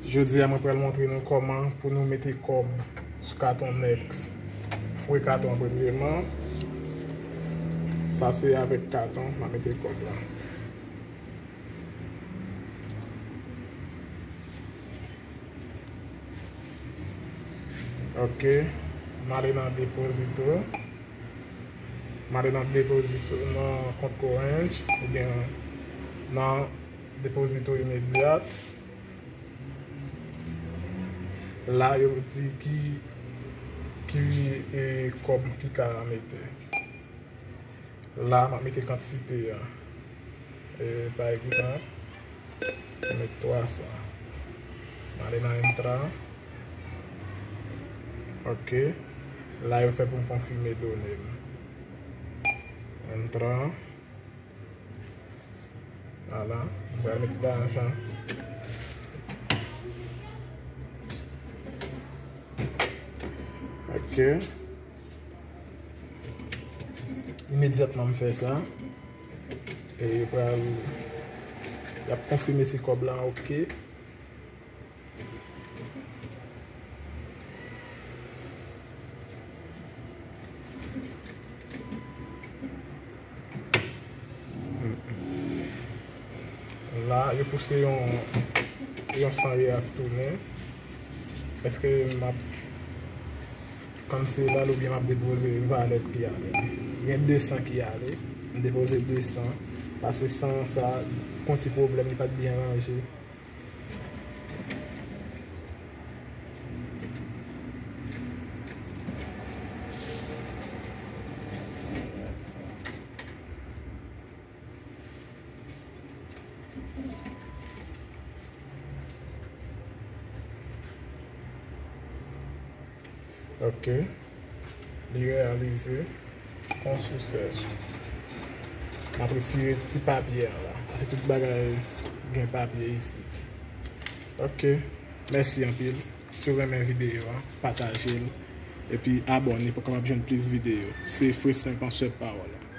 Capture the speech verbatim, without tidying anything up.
Jodi a, mwen pral montre nou kòman pou nou mete kòb sou katon Next. Fouye katon an premyeman. Sa se avèk katon m ap mete kòb la. Ok. M ale nan depozito. M ale nan depozito, nan kont Orange, oubyen nan depozito imedyat. La, yo di ki, ki, e, kòb ki ka mete. La, m ap mete kantite a. E, pa egzanp, mwen met twa san. M ale nan Entra. Ok. La, yo fè pou m konfime done m. Entra. Vwala. M pral met lajan. Ok. Imedyatman m fè sa, e yo pral, y ap konfime si kòb la ok. La, yo pouse yon, yon san reais tounen. Èske m ap cancel oubyen m ap depoze valè ki ale? Gen de san ki ale. M depoze de san. Paske san sa, gon ti pwoblèm, li pa t byen ranje. Ok. Li reyalize. Konsi sèch. M ap retire ti papye a la. Paske tout bagay gen papye isit. Ok. Mèsi anpil. Si w renmen videyo a, pataje l. Epi abòne pou w kapab jwenn plis videyo. Se Freslin Pansè Pawòl la.